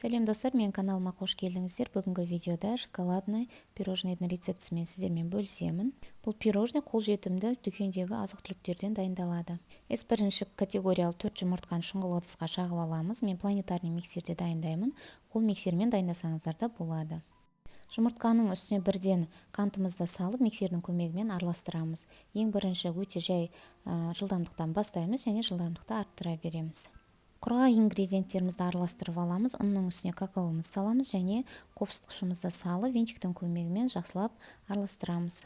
Сәлем, достар, менің каналыма қош келдіңіздер. Бүгінгі видеода шоколадный пирожныйдың рецептісімен сіздермен бөлісемін. Бұл пирожный қолжетімді дүкендегі азық-түліктерден дайындалады. С бірінші категориялы 4 жұмыртқаны шұңғыл ыдысқа шағып аламыз. Мен планетарный миксерде дайындаймын. Қол миксермен дайындасаңыздар да болады. Жұмыртқаның үстіне бірден қантымызды салып, миксердің көмегімен араластырамыз. Ең бірінші өте жай жылдамдықтан бастаймыз және жылдамдықты арттыра береміз. Құрғақ ингредиенттерімізді араластырып аламыз. Ұнның үстіне какаомызды саламыз және қопсытқышымызды салып, венчиктің көмегімен жақсылап араластырамыз.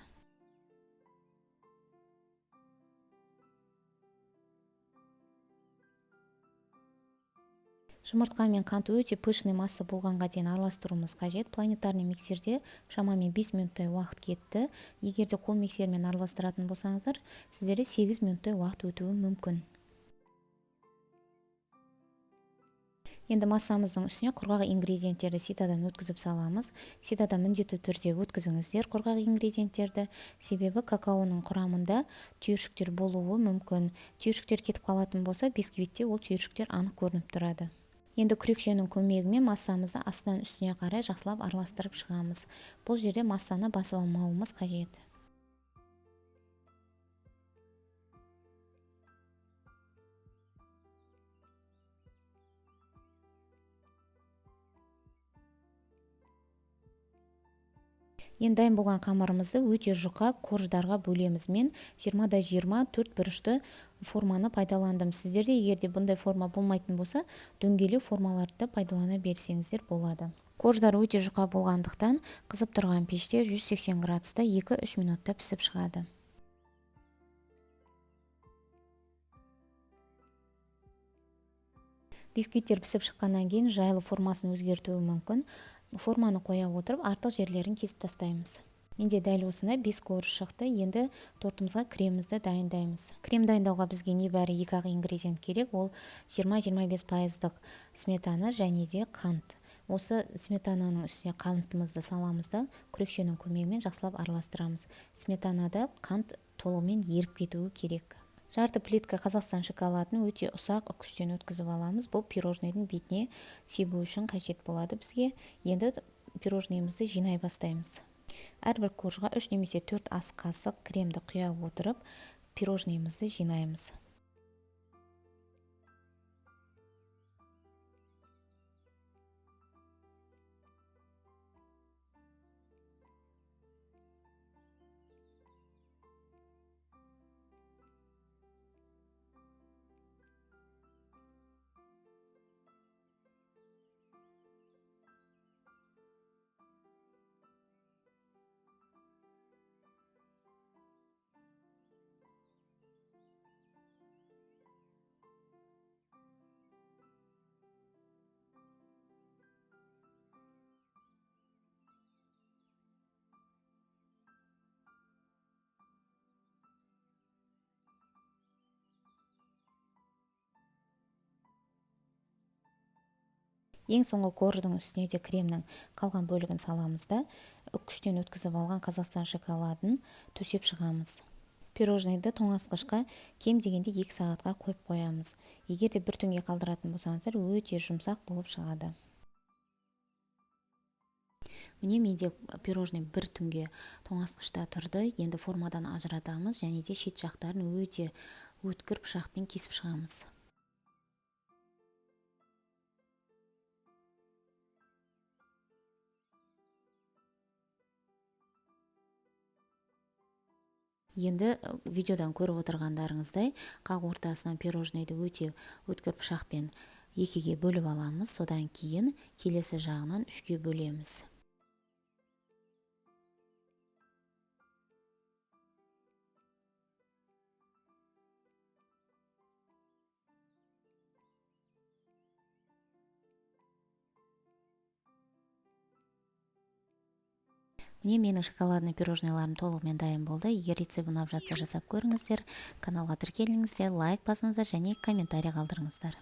Жұмыртқа мен қант өте пышный масса болғанға дейін араластыруымыз қажет. Планетарный миксерде шамамен 5 минуттай уақыт кетті. Егер де қол миксермен араластыратын болсаңыздар, сіздерде 8 минуттай уақыт өтуі мүмкін. Енді массамыздың үстіне құрғақ ингредиенттерді ситадан өткізіп саламыз. Ситадан міндетті түрде өткізіңіздер құрғақ ингредиенттерді, себебі какаоның құрамында түйіршіктер болуы мүмкін. Түйіршіктер кетіп қалатын болса, бисквитте ол түйіршіктер анық көрініп тұрады. Енді күрекшенің көмегімен массамызды астынан үстіне қарай жақсылап араластырып шығамыз. Бұл жерде массаны басып алмауымыз қажет. Енді дайын болған қамырымызды өте жұқа корждарға бөлеміз. Мен 20 да 20 төрт бұрышты форманы пайдаландым. Сіздерде егер де бұндай форма болмайтын болса, дөңгелек формаларды да пайдалана берсеңіздер болады. Корждар өте жұқа болғандықтан, қызып тұрған пеште 180 градуста 2-3 минутта пісіп шығады. Бисквиттер пісіп шыққаннан кейін жайлы формасын өзгертуі мүмкін. Форманы қоя отырып, артық жерлерін кесіп тастаймыз. Менде дәл осындай 5 корж шықты. Енді тортымызға кремімізді дайындаймыз. Крем дайындауға бізге небәрі екі-ақ ингредиент керек. Ол 20-25 пайыздық сметана және де қант. Осы сметананың үстіне қантымызды саламыз да, күрекшенің көмегімен жақсылап араластырамыз. Сметанада қант толығымен еріп кетуі керек. Жарты плитка Қазақстан шоколадын өте ұсақ үкіштен өткізіп аламыз. Бұл пирожныйдың бетіне себу үшін қажет болады бізге. Енді пирожныйымызды жинай бастаймыз. Әрбір коржға 3 немесе 4 ас қасық кремді құя отырып, пирожныйымызды жинаймыз. Ең соңғы корждың үстіне де кремнің қалған бөлігін саламыз да, үккіштен өткізіп алған Қазақстан шоколадын төсеп шығамыз. Пирожныйды тоңазытқышқа кем дегенде 2 сағатқа қойып қоямыз. Егер де бір түнге қалдыратын болсаңыздар, өте жұмсақ болып шығады. Міне, менде пирожный бір түнге тоңазытқышта тұрды. Енді формадан ажыратамыз және де шет жақтарын өте өткір пышақпен кесіп шығамыз. Енді видеодан көріп отырғандарыңыздай, қақ ортасынан пирожныйды өте өткір пышақпен екіге бөліп аламыз. Содан кейін келесі жағынан үшке бөлеміз. Міне, менің шоколадный пирожныйларым толығымен дайын болды. Егер рецепт ұнап жатса, жасап көріңіздер. Каналға тіркеліңіздер, лайк басыңыздар және комментарий қалдырыңыздар.